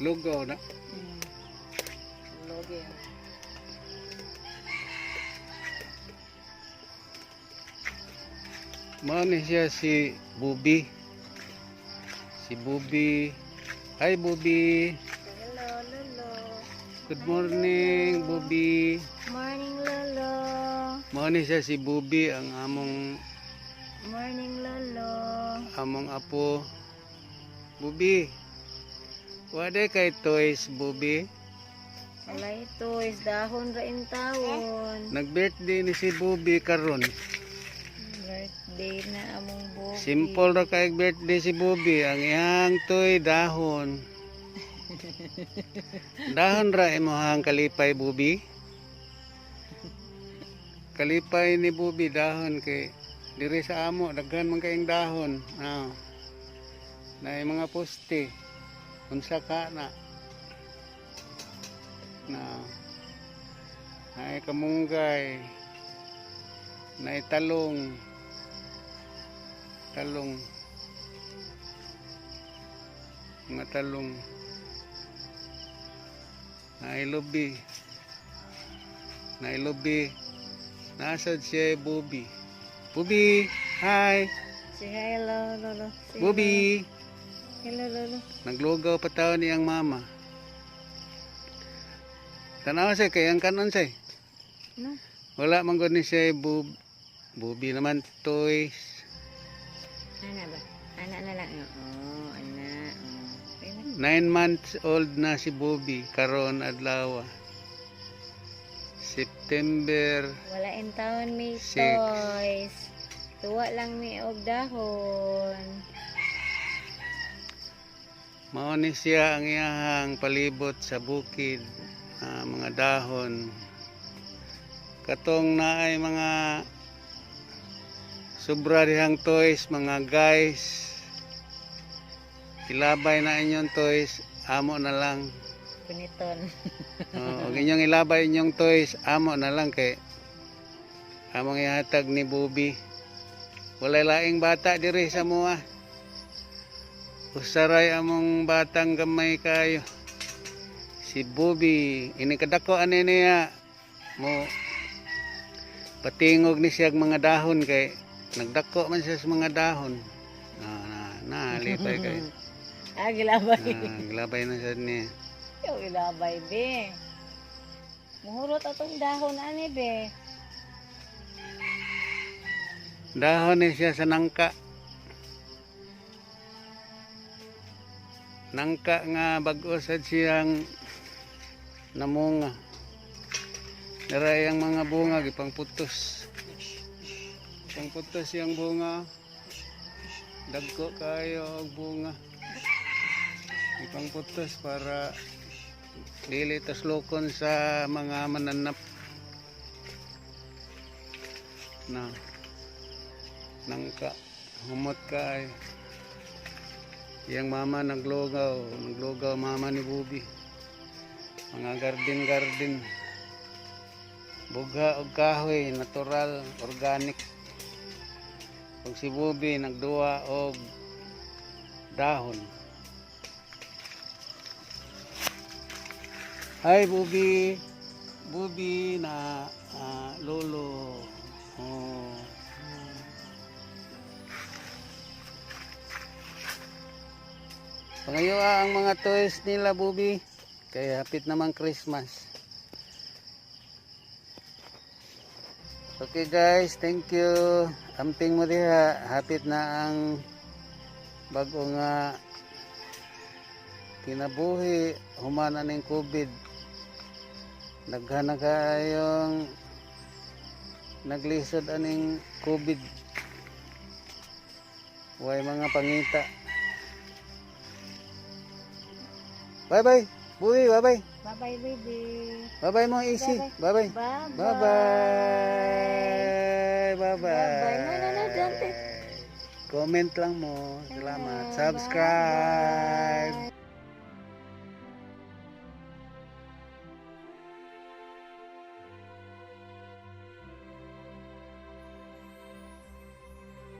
Lugaw na. Logi. Mao ni siya si Bubi. Si Bubi. Hi, Bubi. Hello, Lolo. Good morning, Bubi. Morning, Lolo. Mao ni siya si Bubi, ang among Morning, Lolo. Among apo. Bubi. Wala kay toys, Bubi? Wala ito, is dahon ra in tawon. Nag-birthday ni si Bubi karon. Birthday na among Bubi. Simple ra kay birthday si Bubi. Ang iyang toy, dahon. Dahon ra imong kalipay, Bubi. Kalipay ni Bubi dahon kay diri sa amo daghan man kayong dahon. Ah. Naay mga poste. Unsa ka na? Na. Naay kamunggay. Naay talong. Talong. Mga talong. Naay lubi. Naay lubi. Nasad siya, Bubi. Bubi! Hi! Say hello, Lolo. Say Bubi! hello, Lolo. Naglugaw pa tao niyang mama. Tanaw siya, kay ang kanon siya. No? Wala man gud ni siya Bubi naman toys. Ana ba? Ana na lang. Oo, ana. Oo. Okay na. 9 months old na si Bubi karon adlaw. September Wala in town may 6. toys. Tuwa lang mi og dahon. Mao ni siya ang iyahang palibot sa bukid, ah, mga dahon. Katong naay mga sobra dihang toys, mga guys. Ilabay na inyong toys, amo na lang. Puniton. Oo, og inyong ilabay inyong toys, amo na lang kay among ihatag ni Bubi. Walay laing bata diri sa mua. Usaray among batang gamay kayo. Si Bubi, ini kadako ani niya mo patingog ni siya og mga dahon kay nagdako man siya sa mga dahon. Na na, na lipay kay. Ah, gilabay. Ah, gilabay na siya niya. Yo, ilabay, be. Muhurot atong dahon ani, be. Dahon ni siya sa nangka. Nangka nga bag-o sad siyang namunga. Dara ang mga bunga gipangputos. Pangputos siyang bunga. Dagko kayo og bunga. Gipangputos para dili taslokon sa mga mananap. Na nangka humot kay iyang mama naglugaw, naglugaw mama ni Bubi, mga garden garden, bugha og kahoy, natural, organic, ug si Bubi nagduwa og dahon. Hi, Bubi. Bubi na, ah, lolo, oh. Pangayo ang mga toys nila, Bubi. Kaya hapit naman Christmas. Okay guys, thank you. Amping mo diha, hapit na ang bago nga kinabuhi human aning COVID. Daghan na kayong naglisod aning COVID. Way mga pangita. Bye bye. Bubi, bye bye. Bye-bye, baby. Bye bye mo, easy. Bye bye. Bye-bye. Bye bye. Bye bye. Bye-bye. No, no, no, don't. Comment lang mo. Salamat. Subscribe.